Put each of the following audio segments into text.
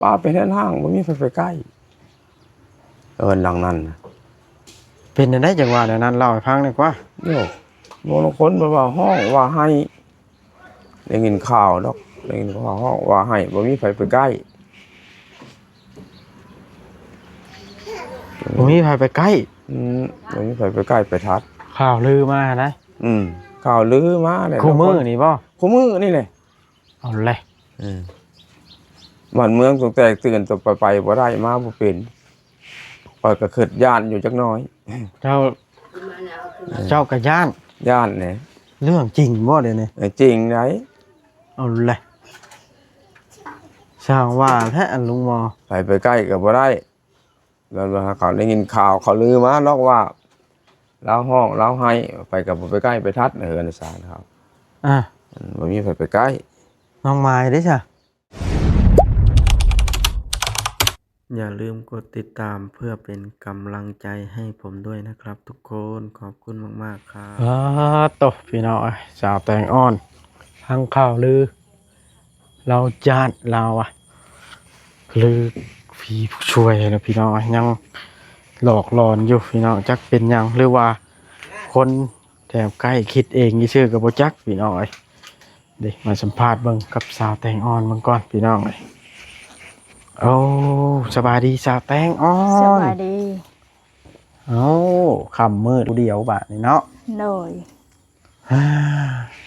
ປ່າເປັນເຮືອນຮ້າງ ບໍ່ມີໃຜໄປໃກ້ ເຮືອນຫຼັງນັ້ນນະ. ເປັນຈັ່ງໃດຈັ່ງວ່າແນວນັ້ນ? ເລົ່າໃຫ້ຟັງແດ່ກວ່າ. ໂຍ ບາງຄົນເພິ່ນວ່າຮ້ອງວ່າໄຫ້ ໄດ້ຍິນຂ່າວດອກ ໄດ້ຍິນຂ່າວຮ້ອງວ່າໄຫ້ ບໍ່ມີໃຜໄປໃກ້ ບໍ່ມີໃຜໄປໃກ້. ອືມ ບໍ່ມີໃຜໄປໃກ້ໄປທັດ ຂ່າວລືມານະ. ອືມ ຂ່າວລືມາແຫຼະ ຄູ່ມື້ນີ້ບໍ່? ຄູ່ມື້ນີ້ແຫຼະ. ເອົາແຫຼະ ອືມ ບ້ານເມືອງຕ້ອງແຕກຕື່ນ ຕ້ອງໄປ ໄປບໍ່ໄດ້ ມາບໍ່ເປັນ. ຂ້ອຍກໍຄິດຢ້ານຢູ່ຈັກໜ້ອຍ. ເຈົ້າ ເຈົ້າກໍຢ້ານ? ຢ້ານແຫຼະ. ເລື່ອງຈິງບໍ່ດຽວນີ້? ເອີ ຈິງໃດ໋. ເອົາແຫຼະ ຊ່າງວ່າແທ້ ອັນລຸງໝໍ. ໃຜໄປໃກ້ກໍບໍ່ໄດ້. ແລ້ວເຂົາໄດ້ຍິນຂ່າວ ເຂົາລືມາເນາະວ່າ ລາວຮ້ອງລາວໄຫ້ ໃຜກໍບໍ່ໄປໃກ້ໄປທັດ ໃນເຮືອນໃນຊານເຂົາ. ອ່າ ມັນບໍ່ມີໃຜໄປໃກ້. ນ້ອງມາຍເດ້ຊະ? ຢ່າລືມກົດຕິດຕາມເພື່ອເປັນກຳລັງໃຈໃຫ້ຜົມດ້ວຍນະຄັບທຸກຄົນ. ຂອບຄຸນມາກໆ ຄັບ. ອາໂຕ ພີ່ນ້ອງເອີຍ ສາວແຕງອ່ອນ ຟັງຂ່າວລື ລາວຢ້ານລາວວ່າ ຫຼືຜີຜູ້ຊ່ວຍນະພີ່ນ້ອງ ຍັງຫຼອກຫຼອນຢູ່ພີ່ນ້ອງ ຈັກເປັນຫຍັງ ຫຼືວ່າຄົນແຖວໃກ້ຄິດເອງຊື່ໆກໍບໍ່ຈັກພີ່ນ້ອງເອີຍ. ເດ ມາສຳພາດເບິ່ງກັບສາວແຕງອ່ອນເບິ່ງກ່ອນພີ່ນ້ອງເອີຍ. ໂອ້ ສະບາຍດີສາວແຕງອ່ອນ. ສະບາຍດີ. ເອົ້າ ຄ່ຳມືດຜູ້ດຽວບາດນີ້ເນາະ. ໂດຍ.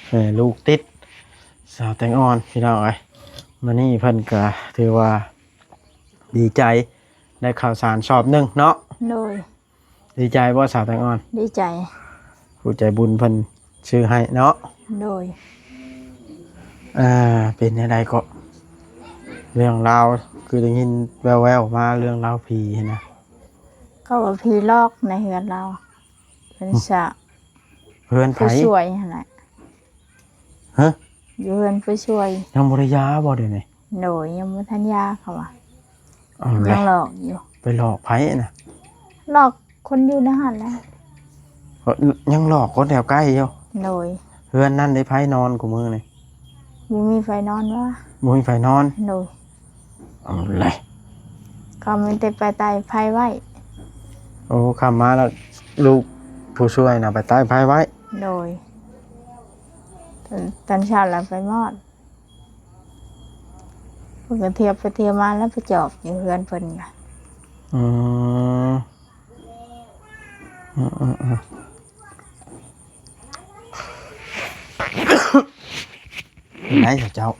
ແມ່ລູກຕິດສາວແຕງອ່ອນພີ່ນ້ອງເອີຍ. ມື້ນີ້ເພິ່ນກະຖືວ່າດີໃຈ ໄດ້ເຂົ້າສານສອບໜຶ່ງເນາະ. ໂດຍ. ດີໃຈບໍ່ສາວແຕງອ່ອນ? ດີໃຈ. ຜູ້ໃຈບຸນເພິ່ນຊື້ໃຫ້ເນາະ. ໂດຍ. ເປັນແນວໃດເກາະ ເລື່ອງລາວ ຄືໄດ້ຍິນແວ່ວໆມາ ເລື່ອງລາວຜີຫັ້ນນະ? ເຂົາວ່າຜີຫຼອກໃນເຮືອນລາວ. ເພິ່ນສະ ເຮືອນໃຜ? ຜູ້ຊ່ວຍຫັ້ນແຫຼະ. ຮະ? ຢູ່ເຮືອນຜູ້ຊ່ວຍ. ຍັງບໍ່ໄດ້ຢາບໍ່ດຽວນີ້? ໂດຍ ຍັງບໍ່ທັນຢາເຂົາວ່າ. ເອົາແຫຼະ ຍັງຫຼອກຢູ່. ໄປຫຼອກໃຜນະ? ຫຼອກຄົນຢູ່ໃນຫັ້ນແຫຼະ. ຍັງຫຼອກຄົນແຖວໃກ້ຢູ່? ໂດຍ. ເຮືອນນັ້ນໄດ້ໃຜນອນຄູ່ມື້ນີ້? ບໍ່ມີໃຜນອນຫວາ? ບໍ່ມີໃຜນອນ? ໂດຍ. ເອົາແຫຼະ ເຂົາມີແຕ່ໄປໄຕ້ໄຟໄວ້. ໂອ້ ຄ່ຳມາແລ້ວ ລູກຜູ້ຊ່ວຍນະໄປໄຕ້ໄຟໄວ້. ໂດຍ. ຕອນ ຕອນເຊົ້າແລ້ວໄປມອດ. ເພິ່ນກໍທ່ຽວໄປທ່ຽວມາແລ້ວໄປຈອບຢູ່ເຮືອນເພິ່ນ. ອືມ ອືມໆໆ ເປັນໃດເຈົ້າ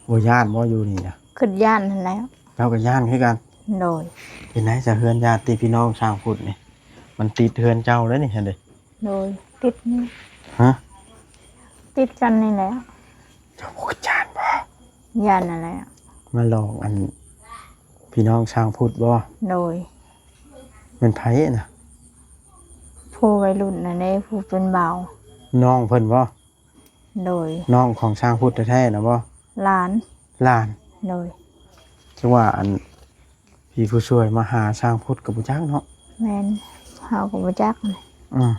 ບໍ່ຢ້ານບໍ່ຢູ່ນີ້ນະ? ຄິດຢ້ານຫັ້ນແຫຼະ. ເຈົ້າກໍຢ້ານຄືກັນ? ໂດຍ. ເປັນໃດຊະ ເຮືອນຍາດຕິພີ່ນ້ອງຊ່າງພຸດນີ້ ມັນຕິດເຮືອນເຈົ້າເດ້ນີ້ຫັ້ນເດ້. ໂດຍ ຕິດນີ້. ຮະ? ຕິດກັນນີ້ແຫຼະ. ເຈົ້າບໍ່ຢ້ານບໍ່? ຢ້ານຫັ້ນແຫຼະ. ມາຫຼອກອັນພີ່ນ້ອງຊ່າງພຸດບໍ່? ໂດຍ. ແມ່ນໃຜນະ? ຜູ້ໄວລຸ້ນນັ້ນເດ້ ຜູ້ເປັນບ່າວ. ນ້ອງເພິ່ນບໍ່? ໂດຍ. ນ້ອງຂອງຊ່າງພຸດແທ້ໆນະບໍ່? ຫຼານ. ຫຼານ. ໂດຍ. ຈັ່ງວ່າອັນ ຜີຜູ້ຊ່ວຍມາຫາຊ່າງພຸດກໍບໍ່ຈັກເນາະ. ແມ່ນ ເຮົາກໍບໍ່ຈັກ. ອືມ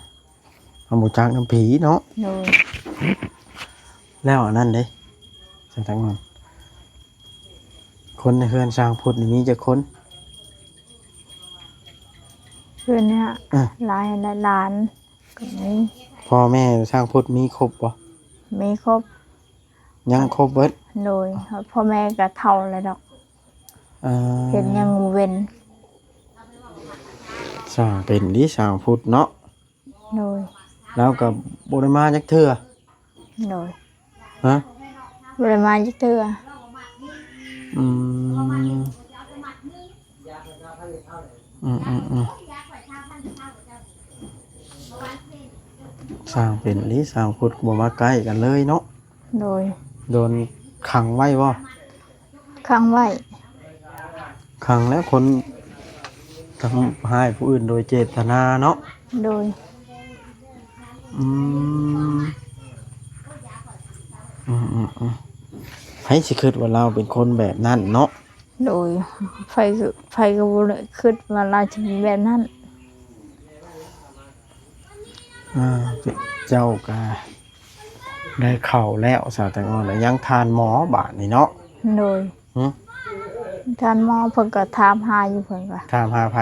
ເຮົາບໍ່ຈັກນຳຜີເນາະ. ໂດຍ. ແລ້ວອັນນັ້ນເດ້ ຊ່າງທັງນັ້ນ ຄົນໃນເຮືອນຊ່າງພຸດນີ້ມີຈັກຄົນ? ເຮືອນນີ້ ອືມ ຫຼາຍ ຫຼາຍຫຼານກໍມີ. ພໍ່ແມ່ຊ່າງພຸດມີຄົບບໍ່? ມີຄົບ. ຍັງຄົບເບິດ? ໂດຍ. ພໍ່ແມ່ກໍເຖົ້າແລ້ວດອກ. ເອີ ເຮັດຫຍັງບໍ່ເປັນ. ຊ່າງເປັນເດ້ຊ່າງພຸດເນາະ. ໂດຍ. ລາວກໍບໍ່ໄດ້ມາຈັກເທື່ອ. ໂດຍ. ຮະ? ບໍ່ໄດ້ມາຈັກເທື່ອ. ອືມ ອືມໆໆ ຊ່າງເປັນອີ່ຫຼີ ຊ່າງພຸດບໍ່ມາໃກ້ກັນເລີຍເນາະ. ໂດຍ. ໂດນຂັງໄວ້ບໍ່? ຂັງໄວ້. ຂັງແລ້ວຄົນທຳຮ້າຍຜູ້ອື່ນໂດຍເຈດຕະນາເນາະ. ໂດຍ. ອືມ ອືມໆໆ ໃຜຊິຄິດວ່າລາວເປັນຄົນແບບນັ້ນເນາະ. ໂດຍ. ໃຜ ໃຜກໍບໍ່ໄດ້ຄິດວ່າລາວຈະເປັນແບບນັ້ນ. ອ່າ ເຈົ້າກໍໄດ້ເຂົ້າແລ້ວ ສາວແຕງອ່ອນ ແລ້ວຍັງທ່ານໝໍບາດນີ້ເນາະ. ໂດຍ. ຫຶ? ທ່ານໝໍເພິ່ນກໍຖາມຫາຢູ່ ເພິ່ນກໍ ຖາມຫາໃຜ?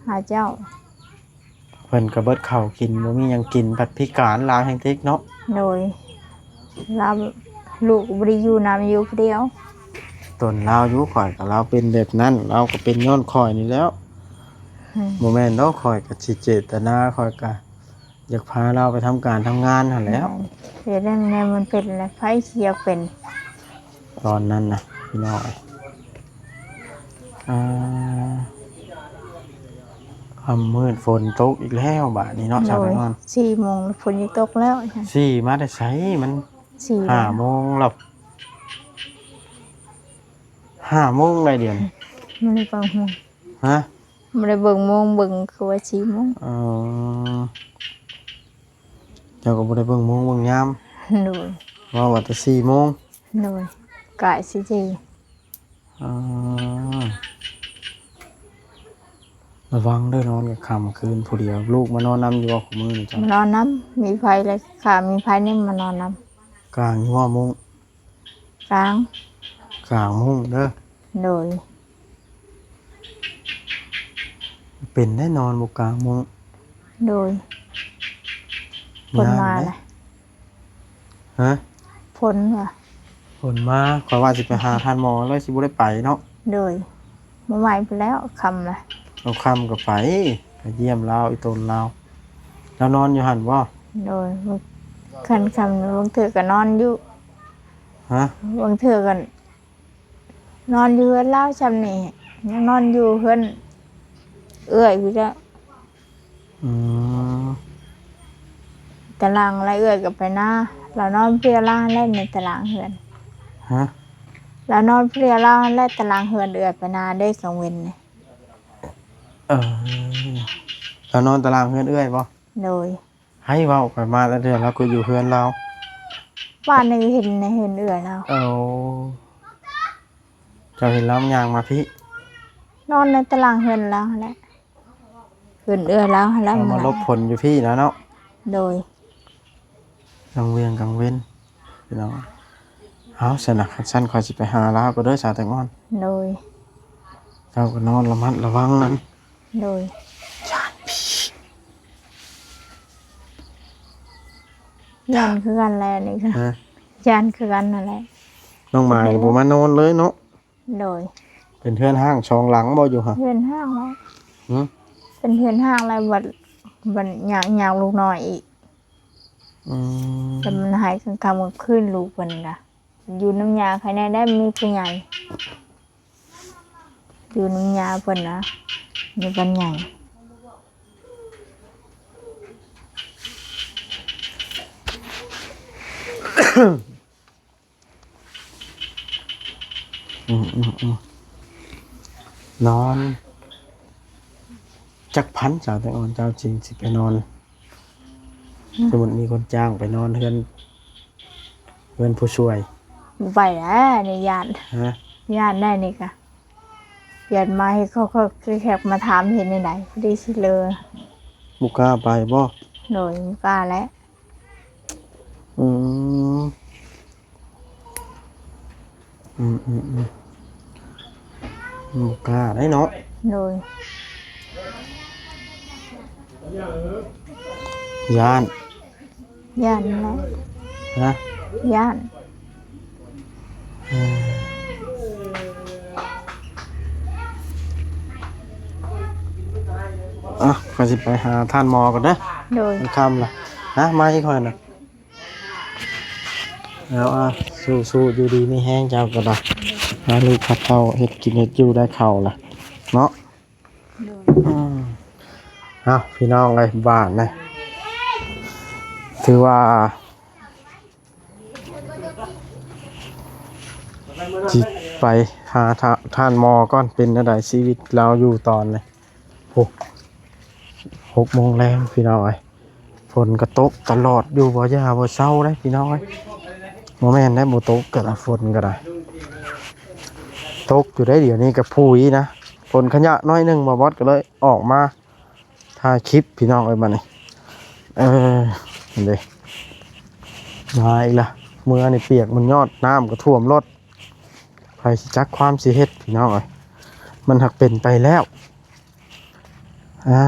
ຫາເຈົ້າ. ເພິ່ນກໍເບິດເຂົ້າກິນ ບໍ່ມີຫຍັງກິນ ພັດພິການ ລາວແຮງຕິກເນາະ. ໂດຍ ລາວ ລູກກໍບໍ່ໄດ້ຢູ່ນຳ ຢູ່ຜູ້ດຽວ. ຕົນລາວຢູ່ ຂ້ອຍກໍລາວເປັນແບບນັ້ນ ລາວກໍເປັນຍ້ອນຂ້ອຍນີ້ແຫຼ້ວ. ອືມ ບໍ່ແມ່ນດອກ ຂ້ອຍກໍຊິເຈດຕະນາ ຂ້ອຍກໍຢາກພາລາວໄປທຳການທຳງານຫັ້ນແຫຼ້ວ. ແມ່ນ ເຮັດແນວໃດມັນເປັນແຫຼະ ໃຜຊິຢາກເປັນ ຕອນນັ້ນນະ ພີ່ນ້ອງເອີຍ. ອ່າ ຄ່ຳມືດ ຝົນຕົກອີກແລ້ວບາດນີ້ເນາະ. ໂດຍ ສາວແຕງອ່ອນ ສີ່ໂມງ ຝົນຊິຕົກແລ້ວ. ສີ່ມາແຕ່ໃສ? ມັນສີ່ ຫ້າໂມງແລ້ວ ຫ້າໂມງແລ້ວດຽວນີ້. ບໍ່ໄດ້ເບິ່ງໂມງ. ຮະ? ບໍ່ໄດ້ເບິ່ງໂມງ ເບິ່ງຄືວ່າສີ່ໂມງ. ອໍ ເຈົ້າກໍບໍ່ໄດ້ເບິ່ງໂມງເບິ່ງຍາມ. ໂດຍ ເວົ້າວ່າແຕ່ສີ່ໂມງ. ໂດຍ ກະຊິເຈ. ອໍ ລະວັງເດີ ນອນກາງຄ່ຳຄືນຜູ້ດຽວ. ລູກມານອນນຳຢູ່ບໍ່ ຄູ່ມື້ນີ້ເຈົ້າ? ມານອນນຳ ມີໃຜແລ້ວ ຖ້າມີໃຜນີ້ມານອນນຳ. ກາງຢູ່ບໍ່ມຸ້ງ? ກາງ ກາງມຸ້ງເດີ. ໂດຍ ເປັນໄດ້ ນອນບໍ່ກາງມຸ້ງ. ໂດຍ ຝົນມາແລ້ວ. ຮະ? ຝົນວ່າ ຝົນມາ ຂ້ອຍວ່າຊິໄປຫາທ່ານໝໍ ແລ້ວຊິບໍ່ໄດ້ໄປເນາະ. ໂດຍ ບໍ່ໄຫວພຸ້ນແລ້ວ ຄ່ຳລະ. ເອົາ ຄ່ຳກໍໄປ ໄປຢ້ຽມລາວ ອີ່ຕົນລາວ. ລາວນອນຢູ່ຫັ້ນບໍ່? ໂດຍ ຄັນຄ່ຳບາງເທື່ອກໍນອນຢູ່. ຮະ? ບາງເທື່ອກໍນອນຢູ່ເຮືອນລາວຊ່ຳນີ້ ຍັງນອນຢູ່ເຮືອນເອື້ອຍຢູ່ເຈົ້າ. ອືມ ຕາລາງລະເອື້ອຍກໍໄປນາ ລາວນອນເພຍລາວຫັ້ນແຫຼະໃນຕາລາງເຮືອນ. ຮະ? ລາວນອນເພຍລາວຫັ້ນແຫຼະ ຕາລາງເຮືອນເອື້ອຍໄປນາເດ້ກາງເວັນນີ້. ເອີ ລາວນອນຕາລາງເຮືອນເອື້ອຍບໍ່? ໂດຍ. ໃຫ້ເວົ້າຂ້ອຍມາແຕ່ເທື່ອລາວກໍຢູ່ເຮືອນລາວ. ວານນີ້ເຫັນໃນເຮືອນເອື້ອຍລາວ. ເອົາ ເຈົ້າເຫັນລາວຍ່າງມາພີ້? ນອນໃນຕາລາງເຮືອນລາວຫັ້ນແຫຼະ ເຮືອນເອື້ອຍລາວຫັ້ນແຫຼະ. ເອົາມາຫຼົບຝົນຢູ່ພີ້ນະເນາະ. ໂດຍ. ກາງວຽງກາງເວັນ ພີ່ນ້ອງ. ເອົາ ຊັ້ນນະ ຄັນຊັ້ນຂ້ອຍຊິໄປຫາລາວກໍເດີ ສາວແຕງອ່ອນ. ໂດຍ. ເຈົ້າກໍນອນລະມັດລະວັງນຳ. ໂດຍ. ຢ້ານຜີ ຢ້ານຄືກັນແຫຼະນີ້ກະ. ຮະ? ຢ້ານຄືກັນຫັ້ນແຫຼະ. ນ້ອງໝາຍບໍ່ມານອນເລີຍເນາະ. ໂດຍ. ເປັນເຮືອນຮ້າງສອງຫຼັງບໍ່ຢູ່ຫັ້ນ? ເຮືອນຮ້າງແລ້ວ. ຫື? ເປັນເຮືອນຮ້າງແລ້ວ ບັດ ບັດຍາກ ຍາກລູກນ້ອຍອີກ. ອືມ. ແຕ່ມັນໃຫ້ກາງຄ່ຳກາງຄືນ ລູກເພິ່ນນະ ຢູ່ນຳຍ່າໃຜແດ່ ໄດ້ມີຜູ້ໃຫຍ່ ຢູ່ນຳຍ່າເພິ່ນນະ ຢູ່ກັນໃຫຍ່. ອືມໆໆ ນອນຈັກພັນ ສາວແຕງອ່ອນ ເຈົ້າຈຶ່ງຊິໄປນອນ? ອືມ. ສົມມຸດມີຄົນຈ້າງໄປນອນເຮືອນ ເຮືອນຜູ້ຊ່ວຍ ບໍ່ໄປແລ້ວນີ້ ຢ້ານ. ຮະ? ຢ້ານໄດ໋ນີ້ກະ ຢ້ານມາເຮັດ ເຂົາ ເຂົາ ແຂກມາຖາມເຮັດແນວໃດ ພໍດີຊິເລີ. ບໍ່ກ້າໄປບໍ່? ໂດຍ ບໍ່ກ້າແຫຼະ. ອືມ ອືມໆໆ ບໍ່ກ້າໄດ໋ເນາະ. ໂດຍ. ຢ້ານ ຢ້ານແຫຼະ. ຮະ? ຢ້ານ. ເອີ ອ່ະ ຂ້ອຍຊິໄປຫາທ່ານໝໍກ່ອນເດີ. ໂດຍ. ມັນຄ່ຳລະ. ຮະ? ມາອີກຂ້ອຍນະ. ເອົາ ອ່ະ ສູ້ໆ ຢູ່ດີມີແຮງເຈົ້າກໍໄດ້ ຫາລູກຫາເຕົ້າ ເຮັດກິນເຮັດຢູ່ ໄດ້ເຂົ້າລະເນາະ. ໂດຍ. ອືມ ເອົາ ພີ່ນ້ອງເອີຍ ບາດນີ້ ຖືວ່າ ຊິໄປຫາທ່າ ທ່ານໝໍກ່ອນ ເປັນແນວໃດຊີວິດລາວຢູ່ຕອນນີ້. ໂອ້ ຫົກໂມງແລງ ພີ່ນ້ອງເອີຍ. ຝົນກໍຕົກຕະຫຼອດຢູ່ ບໍ່ຢ່າບໍ່ເຊົາເດ້ພີ່ນ້ອງເອີຍ. ບໍ່ແມ່ນໄດ້ບໍ່ຕົກກໍໄດ້ ຝົນກໍໄດ້ ຕົກຢູ່ໄດ໋. ດຽວນີ້ກໍຜຸຍນະ ຝົນຂະຍະໜ້ອຍໜຶ່ງ ບ່າວບອດກໍເລີຍອອກມາຖ່າຍຄລິບ ພີ່ນ້ອງເອີຍ. ມານີ້ ເອີ ເດ້ ມາອີກລະ. ເມື່ອນີ້ປຽກໝົດຍອດ ນ້ຳກໍຖ້ວມລົດ. ໃຜຊິຈັກຄວາມຊິເຮັດ ພີ່ນ້ອງເອີຍ. ມັນຫາກເປັນໄປແລ້ວ. ອາ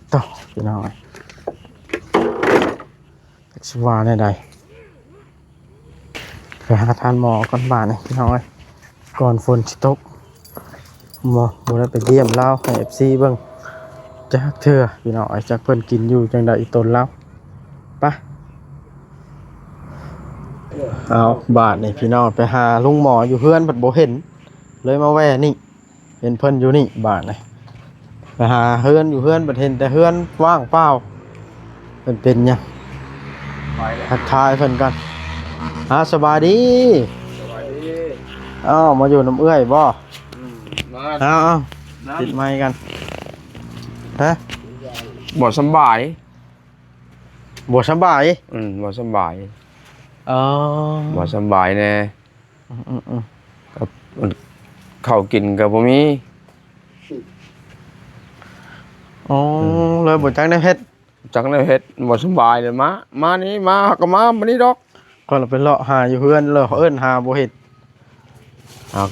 ໂທ້ ພີ່ນ້ອງເອີຍ ຈັກຊິວ່າແນວໃດ. ໄປຫາທ່ານໝໍກ່ອນບາດນີ້ ພີ່ນ້ອງເອີຍ ກ່ອນຝົນຊິຕົກ. ບໍ່ ບໍ່ໄດ້ໄປຢ້ຽມລາວໃຫ້ເອັຟຊີເບິ່ງຈັກເທື່ອ ພີ່ນ້ອງເອີຍ. ຈັກເພິ່ນກິນຢູ່ຈັ່ງໃດອີ່ຕົນລາວ. ໄປ ເອົາ ບາດນີ້ ພີ່ນ້ອງ ໄປຫາລຸງໝໍຢູ່ເຮືອນ ພັດບໍ່ເຫັນ ເລີຍມາແວ່ນີ້. ເຫັນເພິ່ນຢູ່ນີ້ບາດນີ້ ໄປຫາເຮືອນຢູ່ເຮືອນ ບັດເຫັນແຕ່ເຮືອນວ່າງເປົ່າ. ເພິ່ນເປັນຫຍັງ? ໄປແລ້ວ ທັກທາຍເພິ່ນກ່ອນ. ອາ ສະບາຍດີ. ສະບາຍດີ. ອ້າວ ມາຢູ່ນຳເອື້ອຍບໍ່? ອືມ ມາ. ເອົາໆ ນຳ ຕິດໄມກັນ. ຮະ? ບໍ່ສຳບາຍ. ບໍ່ສຳບາຍ? ອືມ ບໍ່ສຳບາຍ. ອໍ ບໍ່ສຳບາຍແດ່. ອືມໆໆ ກັບ ເຂົ້າກິນກໍບໍ່ມີ. ອໍ ອືມ ເລີຍບໍ່ຈັກແນວເຮັດ. ຈັກແນວເຮັດ ບໍ່ສຳບາຍເລີຍ ມາ ມານີ້ ມາ ເຮົາກໍມາມື້ນີ້ດອກ. ຂ້ອຍລະໄປເລາະຫາຢູ່ເຮືອນ ລະເອີ້ນຫາບໍ່ເຫັນ. ເອົາ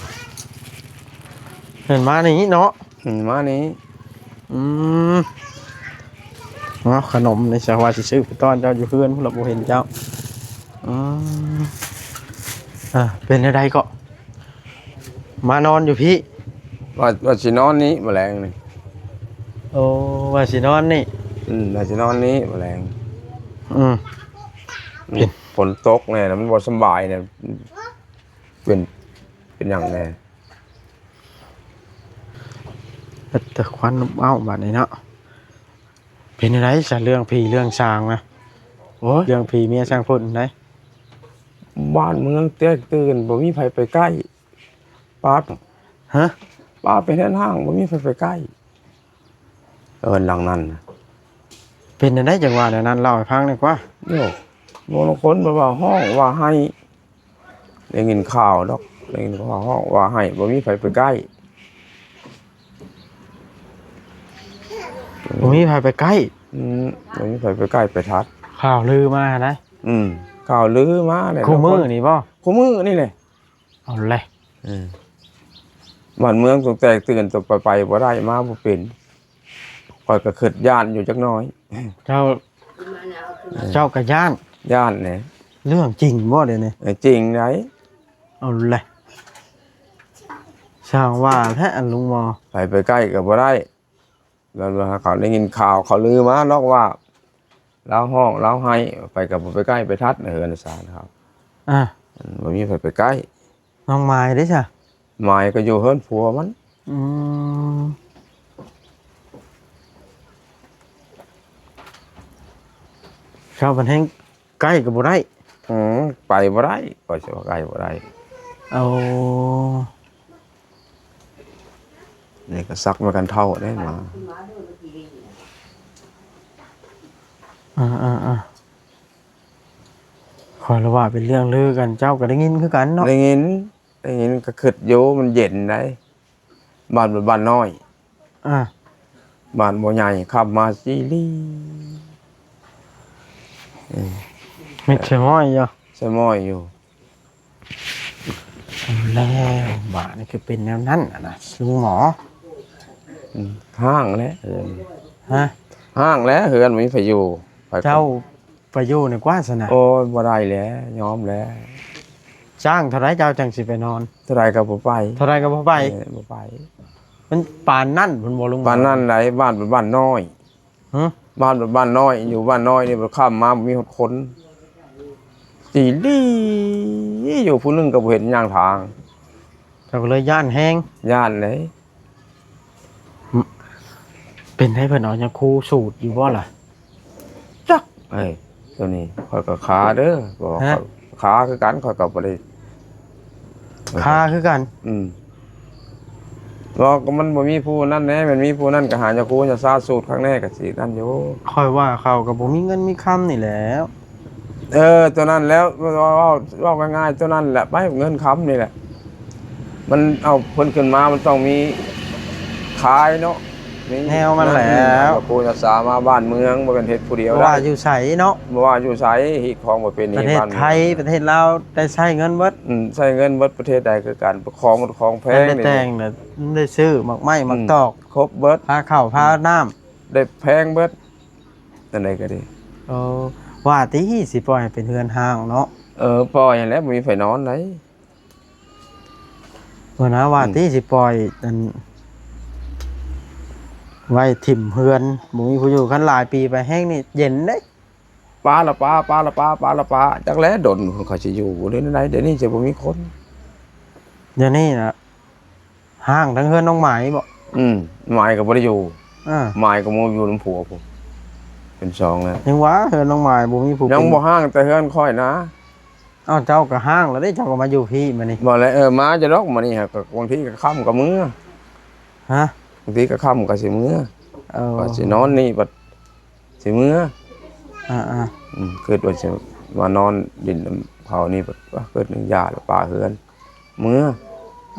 ເຫັນມານີ້ເນາະ. ອືມ ມານີ້. ອືມ ເອົາ ຂະໜົມນີ້ ສະວ່າຊິຊື້ໄປຕ້ອນເຈົ້າຢູ່ເຮືອນ ລະບໍ່ເຫັນເຈົ້າ. ອືມ ເປັນແນວໃດເກາະ? ມານອນຢູ່ພີ້. ວ່າ ວ່າຊິນອນນີ້ມື້ແລງນີ້. ໂອ້ ວ່າຊິນອນນີ້. ອືມ ວ່າຊິນອນນີ້ມື້ແລງ. ອືມ ນີ້ ຝົນຕົກແນ່ ມັນບໍ່ສຳບາຍແນ່. ເປັນ ເປັນຫຍັງແນ່? ເຮັດແຕ່ຄວັນອອກມາບາດນີ້ເນາະ. ເປັນຈັ່ງໃດຊະ ເລື່ອງຜີເລື່ອງສາງນະ? ໂອ້ຍ ເລື່ອງຜີເມຍຊ່າງພົ້ນໃດ໋. ບ້ານເມືອງແຕກຕື່ນ ບໍ່ມີໃຜໄປໃກ້. ປາ ຮະ? ປາໄປເຮືອນຮ້າງ ບໍ່ມີໃຜໄປໃກ້ ເຮືອນຫຼັງນັ້ນນະ. ເປັນຈັ່ງໃດຈັ່ງວ່າແນວນັ້ນ? ເລົ່າໃຫ້ຟັງແດ່ກວ່າ. ໂຍ ບາງຄົນແບບວ່າຮ້ອງວ່າໄຫ້ ໄດ້ຍິນຂ່າວດອກ ໄດ້ຍິນຂ່າວຮ້ອງວ່າໄຫ້ ບໍ່ມີໃຜໄປໃກ້. ບໍ່ມີໃຜໄປໃກ້? ອືມ ບໍ່ມີໃຜໄປໃກ້ໄປທັດ. ຂ່າວລືມາຫັ້ນນະ? ອືມ ຂ່າວລືມາແຫຼະ. ຄູ່ມື້ນີ້ບໍ່? ຄູ່ມື້ນີ້ແຫຼະ. ເອົາແຫຼະ ເອີ ບ້ານເມືອງຕ້ອງແຕກຕື່ນ ຕ້ອງໄປ ໄປບໍ່ໄດ້ ມາບໍ່ເປັນ. ຂ້ອຍກໍຄິດຢ້ານຢູ່ຈັກໜ້ອຍ. ເຈົ້າ ເອີ ເຈົ້າກໍຢ້ານ? ຢ້ານແຫຼະ. ເລື່ອງຈິງບໍ່ດຽວນີ້? ເອີ ຈິງໃດ໋. ເອົາແຫຼະ ຊ່າງວ່າແທ້ ອັນລຸງໝໍ. ໃຜໄປໃກ້ກໍບໍ່ໄດ້. ແລ້ວເຂົາໄດ້ຍິນຂ່າວ ເຂົາລືມາດອກວ່າ ລາວຮ້ອງລາວໄຫ້ ໃຜກໍບໍ່ໄປໃກ້ໄປທັດ ໃນເຮືອນໃນຊານເຂົາ. ອາ ອືມ ບໍ່ມີໃຜໄປໃກ້. ນ້ອງມາຍເດ້ຊະ? ມາຍກໍຢູ່ເຮືອນຜົວມັນ. ອືມ ເຈົ້າບັດແຮ່ງ ໃກ້ກໍບໍ່ໄດ້. ອືມ ໄປບໍ່ໄດ້ ຂ້ອຍຊິວ່າໄປບໍ່ໄດ້. ໂອ້ ນີ້ກໍສັກໄມ້ກັນເທົ້າເດ້ມາ. ເອີໆໆ ຂ້ອຍລະວ່າເປັນເລື່ອງລືກັນ ເຈົ້າກໍໄດ້ຍິນຄືກັນເນາະ? ໄດ້ຍິນ ໄດ້ຍິນ ກໍຄິດຢູ່ ມັນເຢັນໃດ໋. ບ້ານ ບ້ານນ້ອຍ ອາ ບ້ານບໍ່ໃຫຍ່ ຂັບມາຈີລີ ເອີ ມິດສະໝ້ອຍຢູ່ ສະໝ້ອຍຢູ່. ເອົາແລ້ວ ບາດນີ້ຄືເປັນແນວນັ້ນນະ ລຸງໝໍ. ອືມ ຮ້າງແຫຼະເຮືອນ. ຮະ? ຮ້າງແຫຼະເຮືອນ ບໍ່ມີໃຜຢູ່. ເຈົ້າ ໄປຢູ່ນີ້ກວ່າຊັ້ນນະ. ໂອ້ຍ ບໍ່ໄດ້ແຫຼະ ຍອມແຫຼະ. ຈ້າງເທົ່າໃດເຈົ້າຈັ່ງຊິໄປນອນ? ເທົ່າໃດກໍບໍ່ໄປ. ເທົ່າໃດກໍບໍ່ໄປ? ເອີ ບໍ່ໄປ. ມັນປານນັ້ນພຸ້ນບໍ່ລຸງ? ປານນັ້ນໃດ໋. ບ້ານເປັນບ້ານນ້ອຍ. ຮະ? ບ້ານເປັນບ້ານນ້ອຍ ຢູ່ບ້ານນ້ອຍນີ້ ຂ້າມມາບໍ່ມີຮອດຄົນ. ຈີລີຢູ່ ຜູ້ໜຶ່ງກໍບໍ່ເຫັນຍ່າງທາງ. ເຈົ້າກໍເລີຍຢ້ານແຮງ. ຢ້ານເດ້. ເປັນໃດ ເພິ່ນເອົາຍາຄູສູດຢູ່ບໍ່ລະ? ຈັກ ເອີຍ ໂຕນີ້ຂ້ອຍກໍຄາເດີ ເພາະວ່າ ຮະ? ຂ້ອຍຄາຄືກັນ ຂ້ອຍກໍບໍ່ໄດ້ ຄາຄືກັນ. ອືມ ເວົ້າກໍມັນບໍ່ມີຜູ້ນັ້ນແດ່ ມັນມີຜູ້ນັ້ນກໍຫາຍາຄູຍາຊາສູດຄັກແນ່ກໍຊິນັ້ນຢູ່. ຂ້ອຍວ່າເຂົາກໍບໍ່ມີເງິນມີຄຳນີ້ແຫຼະ. ເອີ ຕົວນັ້ນແຫຼະ ເວົ້າ ເວົ້າ ເວົ້າງ່າຍໆ ຕົວນັ້ນແຫຼະ ໄປເງິນຄຳນີ້ແຫຼະ ມັນເອົາເພິ່ນຂຶ້ນມາ ມັນຕ້ອງມີຂາຍເນາະ. ແນວມັນແຫຼະ ຍາມເຈົ້າປູ່ຍາສາມາບ້ານເມືອງ ບໍ່ແມ່ນເຮັດຜູ້ດຽວ ບໍ່ວ່າ ໄດ້ ຢູ່ໃສເນາະ ບໍ່ວ່າຢູ່ໃສ ຮີດຄອງບໍ່ເປັນ ປະເທດໄທ ປະເທດລາວ ໄດ້ໃຊ້ເງິນເບິດ ອືມ ໃຊ້ເງິນເບິດ ປະເທດໃດຄືກັນ ຂອງ ຂອງແພງ ແຕ່ງ ໄດ້ຊື້ໝາກໄມ້ ອືມ ໝາກຕອກ ຄົບເບິດ ຄ່າເຂົ້າ ອືມ ຄ່ານ້ຳ ໄດ້ແພງເບິດ ອັນໃດກໍດີ ເອີ ວ່າຕິ ຊິປ່ອຍໃຫ້ເປັນເຮືອນຮ້າງເນາະ ເອີ ປ່ອຍຫັ້ນແຫຼະ ບໍ່ມີໃຜນອນໃດ. ບໍ່ນະ ວ່າ ອືມ ຕິ ຊິປ່ອຍອັນ ໄວ້ຖິ້ມເຮືອນ ບໍ່ມີຜູ້ຢູ່ ຄັນຫຼາຍປີໄປແຮງນີ້ເຢັນເດ້ ປາລະປາ ປາລະປາ ປາລະປາ ຈັກແລະດົນເຂົາຊິຢູ່ ຫຼືແນວໃດ ດຽວນີ້ຈະບໍ່ມີຄົນ ດຽວນີ້ນະ ຮ້າງທັງເຮືອນນ້ອງໝາຍບໍ? ອືມ ໝາຍກໍບໍ່ໄດ້ຢູ່ ເອີ ໝາຍກໍມາຢູ່ນຳຜົວພຸ້ນ ເປັນສອງແລ້ວ ຍັງວ່າເຮືອນນ້ອງໝາຍບໍ່ມີຜູ້ ຍັງບໍ່ຮ້າງແຕ່ເຮືອນຂ້ອຍນະ. ອ້າວ ເຈົ້າກໍຮ້າງແລ້ວເດ້ ເຈົ້າກໍມາຢູ່ພີ້ມານີ້ ບໍ່ແຫຼະ ເອີ ມາຢູ່ດອກ ມານີ້ຫາ ກໍບາງທີກໍຄ່ຳກໍເມືອ ຮະ ບາງທີກໍຄ່ຳກໍຊິເມືອ ເອີ ວ່າຊິນອນນີ້ບັດຊິເມືອ ອ່າໆ ອືມ ຄິດວ່າຊິມານອນດິນນຳເຂົານີ້ບັດ ຄິດໜຶ່ງຢ່າລະປາເຮືອນ ເມືອ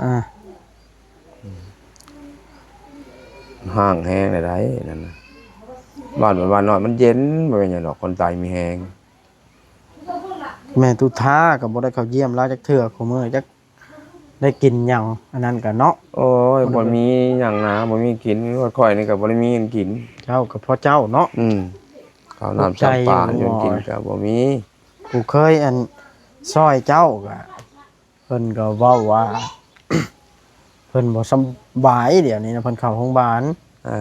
ອ່າ ອືມ ຮ້າງແຮງໃດໆ ນັ້ນນະ ບ້ານ ບ້ານນ້ອຍມັນເຢັນ ບໍ່ແມ່ນຫຍັງດອກ ຄົນຕາຍມີແຮງ. ແມ່ຕຸທາກໍບໍ່ໄດ້ເຂົ້າຢ້ຽມລາວຈັກເທື່ອ ຄູ່ມື້ຈັກໄດ້ກິນຫຍັງ ອັນນັ້ນກໍເນາະ ໂອ້ຍ ບໍ່ມີຫຍັງນາ ບໍ່ມີກິນ ວ່າຂ້ອຍນີ້ກໍບໍ່ໄດ້ມີຫຍັງກິນ ເຈົ້າກໍພໍເຈົ້າເນາະ ອືມ ເຂົ້ານ້ຳຊຳປາ ຢູ່ກິນກໍບໍ່ມີ ຜູ້ເຄີຍອັນຊ່ອຍເຈົ້າກໍ ເພິ່ນກໍເວົ້າວ່າ ເພິ່ນບໍ່ສະບາຍ ດຽວນີ້ນະ ເພິ່ນເຂົ້າໂຮງບານ ເອີ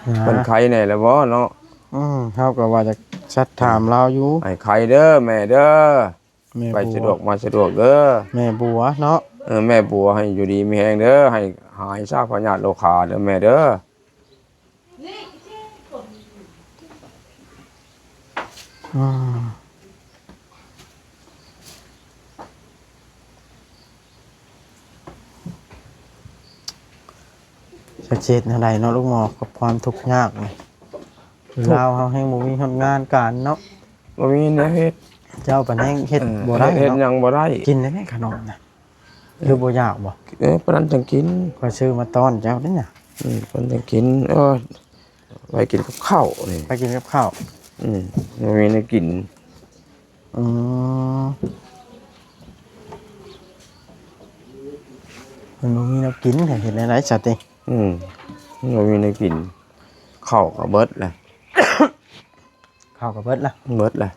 ນະ ເພິ່ນໄຄແດ່ແລ້ວບໍ່ເນາະ ອືມ ເຮົາກໍວ່າຈະສັດຖາມລາວຢູ່ ໃຫ້ໄຄເດີແມ່ເດີ ແມ່ບົວ ໄປສະດວກມາສະດວກເດີ ແມ່ບົວເນາະ ເອີ ແມ່ບົວ ໃຫ້ຢູ່ດີມີແຮງເດີ ໃຫ້ຫາຍຊາກພະຍາດໂລຄາເດີແມ່ເດີ. ອືມ ຈັກຊິເຮັດແນວໃດເນາະ ລູກໝໍ ກັບຄວາມທຸກຍາກນີ້ ທຸກ ລາວເຮົາແຮ່ງບໍ່ມີຮອດງານການເນາະ ບໍ່ມີແນວເຮັດ ເຈົ້າປານແຮ່ງເຮັດ ເອີ ບໍ່ໄດ້ ເຮັດ ເຮັດ ເນາະ ຫຍັງບໍ່ໄດ້ ກິນໄດ້ແມ່ຂະໜົມນະ ຫຼືບໍ່ຢາກບໍ່? ເອີ ປານນັ້ນຈັ່ງກິນ ຂ້ອຍຊື້ມາຕ້ອນເຈົ້າເດ້ນະ ອືມ ປານນັ້ນຈັ່ງກິນ ເອີ ໄວ້ກິນກັບເຂົ້ານີ້ ໄວ້ກິນກັບເຂົ້າ ອືມ ບໍ່ມີແນວກິນ ອືມ ມັນບໍ່ມີແນວກິນ ເຮັດແນວໃດຊະຕິ ອືມ ບໍ່ມີແນວກິນ ເຂົ້າກໍເບິດແລ້ວ ເຂົ້າກໍເບິດແລ້ວ ເບິດແລ້ວ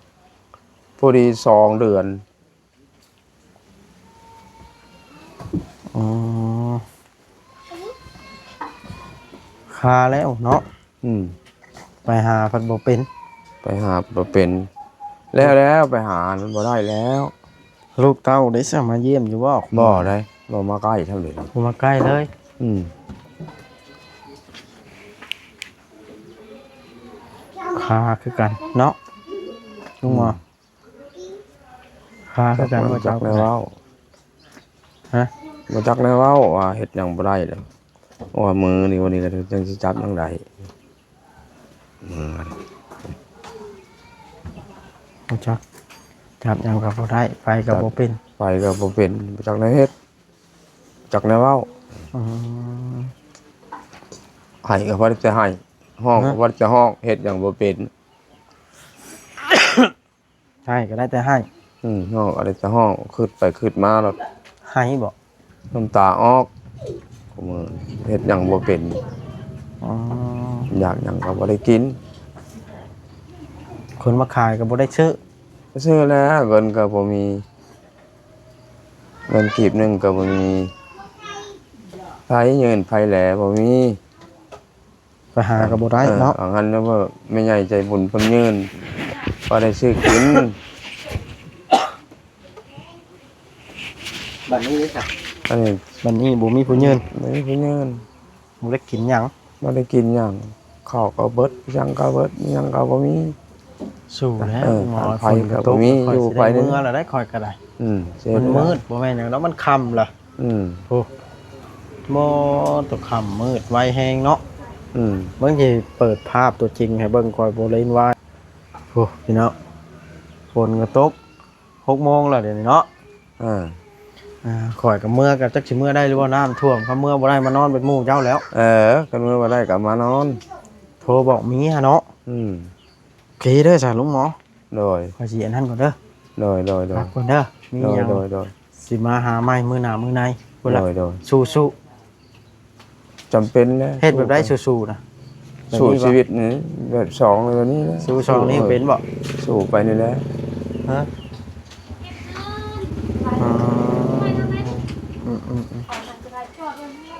ພໍດີສອງເດືອນ ອໍ ຄາແລ້ວເນາະ ອືມ ໄປຫາພັດບໍ່ເປັນ ໄປຫາບໍ່ເປັນ ແລ້ວ ແລ້ວໄປຫາມັນບໍ່ໄດ້ແລ້ວ ລູກເຕົ້າໄດ້ສາມາດຢ້ຽມຢູ່ບໍ່? ບໍ່ໄດ້ ບໍ່ມາໃກ້ເທົ່າເລີຍ ບໍ່ມາໃກ້ເລີຍ ອືມ ຄາຄືກັນເນາະ ອືມ ລຸງໝໍ ຄາຄືກັນ ບໍ່ຈັກແນວເວົ້າ ຮະ ບໍ່ຈັກແນວເວົ້າວ່າເຮັດຫຍັງບໍ່ໄດ້ແລ້ວ ວ່າມື້ນີ້ ວັນນີ້ກໍຈັ່ງຊິຈັບຫຍັງໄດ້ ບໍ່ຈັກ ຈັບຫຍັງກໍບໍ່ໄດ້ ໄປກໍບໍ່ເປັນ ໄປກໍບໍ່ເປັນ ບໍ່ຈັກແນວເຮັດ ຈັກແນວເວົ້າ ອືມ ໄຫ້ກໍບໍ່ໄດ້ແຕ່ໄຫ້ ຮ້ອງກໍບໍ່ໄດ້ແຕ່ຮ້ອງ ເຮັດຫຍັງບໍ່ເປັນ. ໄຫ້ກໍໄດ້ແຕ່ໄຫ້ ອືມ ຮ້ອງກໍໄດ້ແຕ່ຮ້ອງ ຄຶດໄປຄຶດມາແລ້ວ ໄຫ້ບໍ? ນ້ຳຕາອອກ ເຮັດຫຍັງບໍ່ເປັນ ອໍ ຢາກຫຍັງກໍບໍ່ໄດ້ກິນ ຄົນມາຂາຍກໍບໍ່ໄດ້ຊື້ ຊື້ແລ້ວ ເງິນກໍບໍ່ມີ ເງິນກີບໜຶ່ງກໍບໍ່ມີ ໃຜຍື່ນໃຜແລບໍ່ມີ. ໄປຫາກໍບໍ່ໄດ້ເນາະ ເອີ ອັນນັ້ນແມ່ໃຫຍ່ໃຈບຸນເພິ່ນຍື່ນ ພໍໄດ້ຊື້ກິນ ບັດນີ້ເດ້ຊະ ອັນນີ້ ບັດນີ້ບໍ່ມີຜູ້ຍື່ນ ບໍ່ມີຜູ້ຍື່ນ ບໍ່ໄດ້ກິນຫຍັງ ບໍ່ໄດ້ກິນຫຍັງ ເຂົ້າກໍເບິດ ຫຍັງກໍເບິດ ຫຍັງກໍບໍ່ມີ. ສູ້ແລ້ວ ເອີ ໝໍ ໄຟກໍບໍ່ມີ ຢູ່ໄຟເມືອແລ້ວໄດ໋ ຂ້ອຍກໍໄດ້ ອືມ ມັນມືດ ບໍ່ແມ່ນຫຍັງດອກ ມັນຄ່ຳລະ ອືມ ໂອ້ ໝໍ ຕົວຄ່ຳມືດໄວແຮງເນາະ ອືມ ເບິ່ງ ຊິເປີດພາບຕົວຈິງໃຫ້ເບິ່ງ ຂ້ອຍບໍ່ໄດ້ວ່າ ໂອ້ ພີ່ນ້ອງ ຝົນກໍຕົກ ຫົກໂມງແລ້ວດຽວນີ້ເນາະ ເອີ ອ່າ ຂ້ອຍກໍເມືອ ກໍຈັກຊິເມືອໄດ້ຫຼືບໍ່ ນ້ຳຖ້ວມ. ຄັນເມືອບໍ່ໄດ້ ມານອນເປັນໝູ່ເຈົ້າແລ້ວ. ເອີ ຄັນເມືອບໍ່ໄດ້ກໍມານອນ ໂທບອກເມຍເນາະ. ອືມ ໂອເຄເດີ ຊະ ລຸງໝໍ. ໂດຍ ຂ້ອຍຊິອັນນັ້ນກ່ອນເດີ. ໂດຍ ໂດຍ ໂດຍ ພັກກ່ອນເດີ. ມີຫຍັງ ໂດຍ ໂດຍ ໂດຍ ຊິມາຫາໃໝ່ມື້ໜ້າມື້ໃນ. ພຸ້ນລະ ໂດຍ ໂດຍ ສູ້ໆ. ຈຳເປັນແຫຼະ ເຮັດແບບໃດ ສູ້ໆນະ? ສູ້ຊີວິດນີ້ ແບບສອງແບບນີ້ແຫຼະ. ສູ້ສອງນີ້ເປັນບໍ່? ສູ້ໄປນີ້ແຫຼະ. ຮະ? ອືມໆໆ.